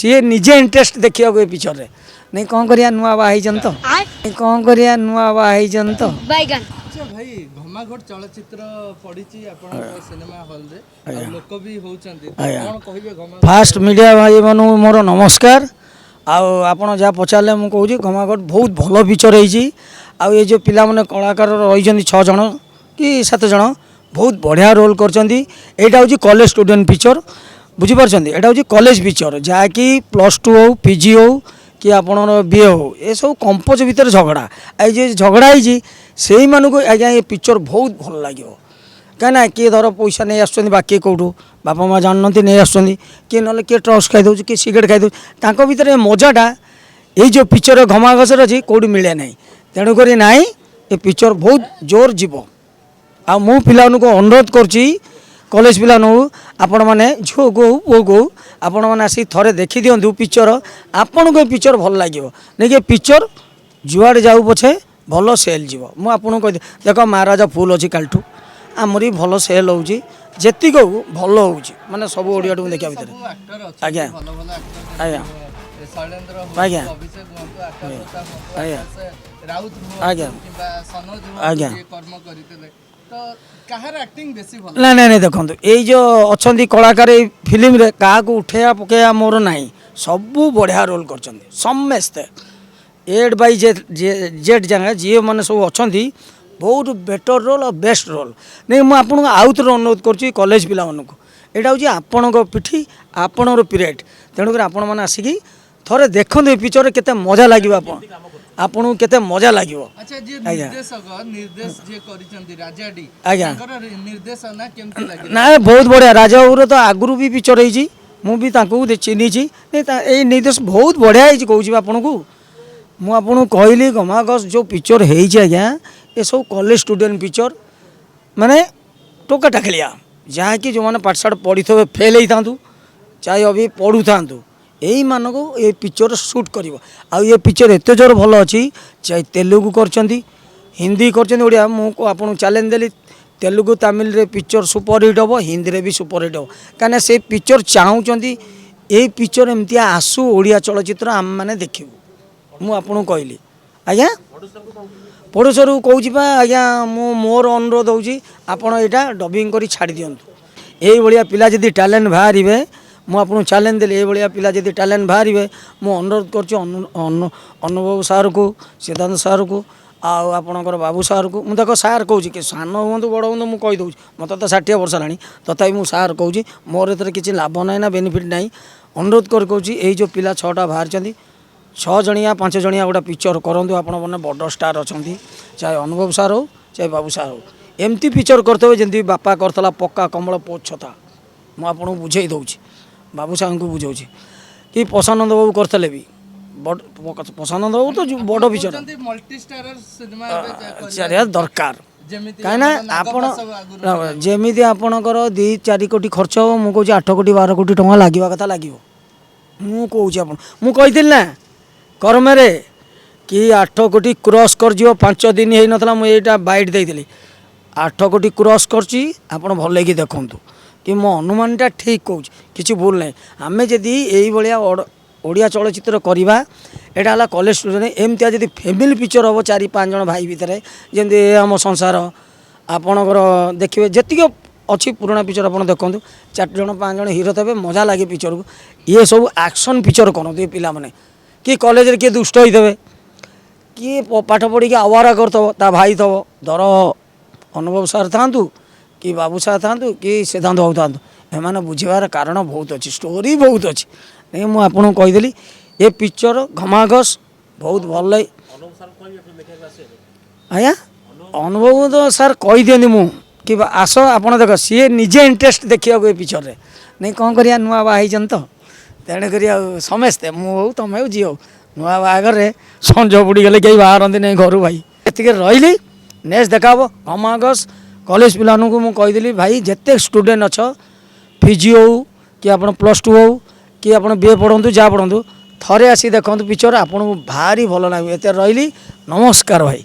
ସିଏ ନିଜେ ଇଣ୍ଟରେଷ୍ଟ ଦେଖିବାକୁ ଏ ପିକ୍ଚରରେ। ନାଇଁ, କ'ଣ କରିବା, ନୂଆ ବାହା ହେଇଛନ୍ତି ତ। କ'ଣ କରିବା, ନୂଆ ବାହା ହେଇଛନ୍ତି ତ। ବାଇଗଣ। ଆଚ୍ଛା ଭାଇ, ଘମାଘୋଟ ଚଳଚ୍ଚିତ୍ର ପଡ଼ିଛି ଆପଣଙ୍କ ସିନେମା ହଲରେ ଆଉ ଲୋକ ବି ହଉଛନ୍ତି ତ। କ'ଣ କହିବେ ଘମା ଫାଷ୍ଟ ମିଡ଼ିଆ ଭାଇମାନଙ୍କୁ ମୋର ନମସ୍କାର। ଆଉ ଆପଣ ଯାହା ପଚାରିଲେ, ମୁଁ କହୁଛି, ଘମାଘୋଟ ବହୁତ ଭଲ ପିକ୍ଚର ହେଇଛି। ଆଉ ଏ ଯେଉଁ ପିଲାମାନେ କଳାକାର ରହିଛନ୍ତି, ଛଅ ଜଣ କି ସାତ ଜଣ, ବହୁତ ବଢ଼ିଆ ରୋଲ୍ କରିଛନ୍ତି। ଏଇଟା ହେଉଛି କଲେଜ ଷ୍ଟୁଡେଣ୍ଟ ପିକ୍ଚର, ବୁଝିପାରୁଛନ୍ତି? ଏଇଟା ହେଉଛି କଲେଜ ପିକ୍ଚର, ଯାହାକି +2 ହଉ, ପିଜି ହଉ କି ଆପଣଙ୍କର ବିଏ ହଉ, ଏସବୁ କ୍ୟାମ୍ପସ୍ ଭିତରେ ଝଗଡ଼ା। ଏଇ ଯେ ଝଗଡ଼ା ହେଇଛି, ସେଇମାନଙ୍କୁ ଆଜ୍ଞା ଏ ପିକ୍ଚର ବହୁତ ଭଲ ଲାଗିବ। କାହିଁକିନା କିଏ ଧର ପଇସା ନେଇ ଆସୁଛନ୍ତି ବାକି କେଉଁଠୁ, ବାପା ମା ଜାଣୁନାହାନ୍ତି, ନେଇ ଆସୁଛନ୍ତି କିଏ, ନହେଲେ କିଏ ଡ୍ରଗ୍ସ ଖାଇଦେଉଛି, କିଏ ସିଗାରେଟ୍ ଖାଇଦେଉଛି। ତାଙ୍କ ଭିତରେ ଏ ମଜାଟା ଏଇ ଯେଉଁ ପିକ୍ଚର ଘମାଘୋଟରେ ଅଛି, କେଉଁଠି ମିଳେ ନାହିଁ। ତେଣୁକରି ନାହିଁ, ଏ ପିକ୍ଚର ବହୁତ ଜୋର ଯିବ। ଆଉ ମୁଁ ପିଲାମାନଙ୍କୁ ଅନୁରୋଧ କରୁଛି, କଲେଜ ପିଲାମାନଙ୍କୁ, ଆପଣମାନେ ଝିଅକୁ ହଉ, ପୁଅକୁ ହଉ, ଆପଣମାନେ ଆସିକି ଥରେ ଦେଖିଦିଅନ୍ତୁ ପିକ୍ଚର। ଆପଣଙ୍କୁ ଏ ପିକ୍ଚର ଭଲ ଲାଗିବ ନାଇଁ। ଏ ପିକ୍ଚର ଯୁଆଡ଼େ ଯାଉ ପଛେ ଭଲ ସେଲ୍ ଯିବ। ମୁଁ ଆପଣଙ୍କୁ କହିଦିଏ, ଦେଖ, ମହାରାଜା ଫୁଲ୍ ଅଛି କାଲିଠୁ, ଆମର ବି ଭଲ ସେଲ୍ ହେଉଛି। ଯେତିକି ହଉ ଭଲ ହେଉଛି, ମାନେ ସବୁ ଓଡ଼ିଆଠୁ ଦେଖିବା ଭିତରେ। ସବୁ ଆକ୍ଟର ଅଛନ୍ତି, ଭଲ ଭଲ ଆକ୍ଟର, ଶୈଳେନ୍ଦ୍ର ହୁଅନ୍ତୁ, ଅଭିଷେକ ହୁଅନ୍ତୁ, ଆକାଶ ପ୍ରତାପ ହୁଅନ୍ତୁ, ଆକାଶ ରାଉତ ହୁଅନ୍ତୁ କିମ୍ବା ସନୋଜ ହୁଅନ୍ତୁ, ଯିଏ କର୍ମ କରିଥିଲେ, ତ କାହାର ଆକ୍ଟିଂ ବେଶୀ ଭଲ? ନାଇଁ ନାଇଁ ନାଇଁ ଦେଖନ୍ତୁ, ଏଇ ଯେଉଁ ଅଛନ୍ତି କଳାକାର ଏଇ ଫିଲ୍ମରେ, କାହାକୁ ଉଠେଇବା ପକେଇବା ମୋର ନାହିଁ। ସବୁ ବଢ଼ିଆ ରୋଲ୍ କରିଛନ୍ତି ସମସ୍ତେ, ଏ ବାଇ ଜେଡ୍ ଜେଡ୍ ଯାଏଁ ଯିଏ ମାନେ ସବୁ ଅଛନ୍ତି, ବହୁତ ବେଟର୍ ରୋଲ୍ ଆଉ ବେଷ୍ଟ ରୋଲ୍। ନାଇଁ, ମୁଁ ଆପଣଙ୍କୁ ଆଉ ଥରେ ଅନୁରୋଧ କରୁଛି, କଲେଜ ପିଲାମାନଙ୍କୁ, ଏଇଟା ହେଉଛି ଆପଣଙ୍କ ପିଠି, ଆପଣଙ୍କର ପିରିୟଡ଼। ତେଣୁକରି ଆପଣମାନେ ଆସିକି ଥରେ ଦେଖନ୍ତୁ ଏ ପିକ୍ଚରରେ, କେତେ ମଜା ଲାଗିବ ଆପଣଙ୍କୁ, କେତେ ମଜା ଲାଗିବ। ଆଚ୍ଛା, ଯିଏ ନିର୍ଦ୍ଦେଶକ, ନିର୍ଦ୍ଦେଶ ଯିଏ କରିଛନ୍ତି ରାଜାଡି, ତାଙ୍କର ନିର୍ଦ୍ଦେଶନା କେମିତି ଲାଗିଲା? ନା, ବହୁତ ବଢ଼ିଆ। ରାଜାବାବୁର ତ ଆଗରୁ ବି ପିକ୍ଚର ହେଇଛି, ମୁଁ ବି ତାଙ୍କୁ ଚିହ୍ନିଛି। ନାଇଁ, ଏଇ ନିର୍ଦ୍ଦେଶ ବହୁତ ବଢ଼ିଆ ହେଇଛି। କହୁଛି ବା ଆପଣଙ୍କୁ, ମୁଁ ଆପଣଙ୍କୁ କହିଲି, ଘମାଘୋଟ ଯେଉଁ ପିକ୍ଚର ହେଇଛି ଆଜ୍ଞା, ଏସବୁ କଲେଜ ଷ୍ଟୁଡେଣ୍ଟ ପିକ୍ଚର, ମାନେ ଟୋକା ଟାକଳିଆ, ଯାହାକି ଯେଉଁମାନେ ପାଠଶାଠ ପଢ଼ିଥିବେ, ଫେଲ୍ ହେଇଥାନ୍ତୁ, ଚାହେ ଅଭି ପଢ଼ୁଥାନ୍ତୁ, ଏଇମାନଙ୍କୁ ଏ ପିକ୍ଚର ସୁଟ୍ କରିବ। ଆଉ ଏ ପିକ୍ଚର ଏତେ ଜୋର ଭଲ ଅଛି, ଚାହେ ତେଲୁଗୁ କରିଛନ୍ତି, ହିନ୍ଦୀ କରିଛନ୍ତି, ଓଡ଼ିଆ। ମୁଁ ଆପଣଙ୍କୁ ଚ୍ୟାଲେଞ୍ଜ ଦେଲି, ତେଲୁଗୁ ତାମିଲରେ ପିକ୍ଚର ସୁପର ହିଟ୍ ହେବ, ହିନ୍ଦୀରେ ବି ସୁପର ହିଟ୍ ହେବ। କାହିଁକିନା ସେ ପିକ୍ଚର ଚାହୁଁଛନ୍ତି, ଏଇ ପିକ୍ଚର ଏମିତିଆ ଆସୁ ଓଡ଼ିଆ ଚଳଚ୍ଚିତ୍ର, ଆମେମାନେ ଦେଖିବୁ। ମୁଁ ଆପଣଙ୍କୁ କହିଲି ଆଜ୍ଞା, ପଡ଼ୋଶରୁ କହୁଛି ବା ଆଜ୍ଞା, ମୁଁ ମୋର ଅନୁରୋଧ ହେଉଛି, ଆପଣ ଏଇଟା ଡବିଂ କରି ଛାଡ଼ି ଦିଅନ୍ତୁ। ଏଇଭଳିଆ ପିଲା ଯଦି ଟ୍ୟାଲେଣ୍ଟ ବାହାରିବେ, ମୁଁ ଆପଣଙ୍କୁ ଚ୍ୟାଲେଞ୍ଜ ଦେଲି, ଏଇଭଳିଆ ପିଲା ଯଦି ଟ୍ୟାଲେଣ୍ଟ ବାହାରିବେ, ମୁଁ ଅନୁରୋଧ କରୁଛି ଅନୁଭବ ସାର୍କୁ, ସିଦ୍ଧାନ୍ତ ସାର୍କୁ ଆଉ ଆପଣଙ୍କର ବାବୁ ସାର୍କୁ। ମୁଁ ଦେଖ ସାର୍ କହୁଛି କି ସାନ ହୁଅନ୍ତୁ, ବଡ଼ ହୁଅନ୍ତୁ, ମୁଁ କହିଦେଉଛି। ମୋତେ ତ 60 ବର୍ଷ ହେଲାଣି, ତଥାପି ମୁଁ ସାର୍ କହୁଛି। ମୋର ଏଥିରେ କିଛି ଲାଭ ନାହିଁ ନା ବେନିଫିଟ୍ ନାହିଁ। ଅନୁରୋଧ କରି କହୁଛି, ଏଇ ଯେଉଁ ପିଲା ଛଅଟା ବାହାରିଛନ୍ତି, ଛଅ ଜଣିଆ, ପାଞ୍ଚ ଜଣିଆ ଗୋଟେ ପିକ୍ଚର କରନ୍ତୁ। ଆପଣ ମାନେ ବଡ଼ ଷ୍ଟାର୍ ଅଛନ୍ତି, ଚାହେ ଅନୁଭବ ସାର୍ ହଉ, ଚାହେ ବାବୁ ସାର୍ ହଉ, ଏମିତି ପିକ୍ଚର କରିଥିବେ ଯେମିତି ବାପା କରିଥିଲା, ପକ୍କା କମଳ ଛତା। ମୁଁ ଆପଣଙ୍କୁ ବୁଝେଇ ଦେଉଛି, ବାବୁ ସାର୍ଙ୍କୁ ବୁଝାଉଛି କି ପ୍ରଶାନନ୍ଦ ବାବୁ କରିଥିଲେ ବି ବଡ଼, ପ୍ରଶାନନ୍ଦ ବାବୁ ତ ଯୋଉ ବଡ଼ ପିକ୍ଚର। କହୁଛନ୍ତି ମଲ୍ଟି ଷ୍ଟାରର ସିନେମା ଏବେ କରିବା ଚାରିଆ ଦରକାର। ଯେମିତି କାହିଁକିନା ଆମର ଆପଣ ନାଗପାଶ ଆଗରୁ ଯେମିତି ଆପଣଙ୍କର 2-4 କୋଟି ଖର୍ଚ୍ଚ ହେବ, ମୁଁ କହୁଛି 8 କୋଟି, 12 କୋଟି ଟଙ୍କା ଲାଗିବା କଥା ଲାଗିବ। ମୁଁ କହୁଛି ଆପଣ, ମୁଁ କହିଥିଲି ନା କର୍ମରେ କି 8 କୋଟି କ୍ରସ୍ କରିଯିବ। 5 ଦିନ ହେଇନଥିଲା, ମୁଁ ଏଇଟା ବାଇଟ୍ ଦେଇଥିଲି, 8 କୋଟି କ୍ରସ୍ କରିଛି। ଆପଣ ଭଲକି ଦେଖନ୍ତୁ କି ମୋ ଅନୁମାନଟା ଠିକ୍ କହୁଛି, କିଛି ଭୁଲ ନାହିଁ। ଆମେ ଯଦି ଏଇଭଳିଆ ଓଡ଼ିଆ ଚଳଚ୍ଚିତ୍ର କରିବା, ଏଇଟା ହେଲା କଲେଜ ଷ୍ଟୁଡେଣ୍ଟ, ଏମିତିଆ ଯଦି ଫ୍ୟାମିଲି ପିକ୍ଚର ହେବ, ଚାରି ପାଞ୍ଚ ଜଣ ଭାଇ ଭିତରେ, ଯେମିତି ଏ ଆମ ସଂସାର, ଆପଣଙ୍କର ଦେଖିବେ ଯେତିକି ଅଛି ପୁରୁଣା ପିକ୍ଚର ଆପଣ ଦେଖନ୍ତୁ, ଚାରି ଜଣ ପାଞ୍ଚ ଜଣ ହିରୋ ଥିବେ, ମଜା ଲାଗେ ପିକ୍ଚରକୁ। ଇଏ ସବୁ ଆକ୍ସନ୍ ପିକ୍ଚର କରନ୍ତୁ ଏ ପିଲାମାନେ, କି କଲେଜରେ କିଏ ଦୁଷ୍ଟ ହେଇଥିବେ, କିଏ ପାଠ ପଢ଼ିକି ଆୱାରା କରୁଥିବ, ତା ଭାଇ ଥିବ, ଧର ଅନୁଭବ ସାର୍ ଥାଆନ୍ତୁ କି ବାବୁ ସାର୍ ଥାଆନ୍ତୁ କି ସିଦ୍ଧାନ୍ତ ବାବୁ ଥାଆନ୍ତୁ, ଏମାନେ ବୁଝିବାର କାରଣ ବହୁତ ଅଛି, ଷ୍ଟୋରି ବହୁତ ଅଛି। ନାଇଁ, ମୁଁ ଆପଣଙ୍କୁ କହିଦେଲି, ଏ ପିକ୍ଚର ଘମାଘୋଟ ବହୁତ ଭଲ ଲାଗେ ଆଜ୍ଞା। ଅନୁଭବ ତ ସାର୍ କହିଦିଅନ୍ତି ମୁଁ କି ଆସ ଆପଣ ଦେଖ, ସିଏ ନିଜେ ଇଣ୍ଟରେଷ୍ଟ ଦେଖିବାକୁ ଏ ପିକ୍ଚରରେ। ନାଇଁ, କ'ଣ କରିବା, ନୂଆ ବାହା ହେଇଛନ୍ତି ତ। ତେଣୁକରି ଆଉ ସମସ୍ତେ, ମୁଁ ହଉ, ତମେ ହଉ, ଯିଏ ହଉ, ନୂଆ ବାହାଘରରେ ସଞ୍ଜ ବୁଡ଼ିଗଲେ କେହି ବାହାରନ୍ତି ନାହିଁ ଘରୁ ଭାଇ। ଏତିକି ରହିଲି, ନେକ୍ସଟ ଦେଖା ହେବ। ଘମାଘୋଟ କଲେଜ ପିଲାମାନଙ୍କୁ ମୁଁ କହିଦେଲି ଭାଇ, ଯେତେ ଷ୍ଟୁଡେଣ୍ଟ ଅଛ, ପିଜି ହଉ କି ଆପଣ +2 ହଉ କି ଆପଣ ବିଏ ପଢ଼ନ୍ତୁ, ଯାହା ପଢ଼ନ୍ତୁ, ଥରେ ଆସି ଦେଖନ୍ତୁ ପିକ୍ଚର, ଆପଣଙ୍କୁ ଭାରି ଭଲ ଲାଗିବ। ଏତେ ରହିଲି, ନମସ୍କାର ଭାଇ।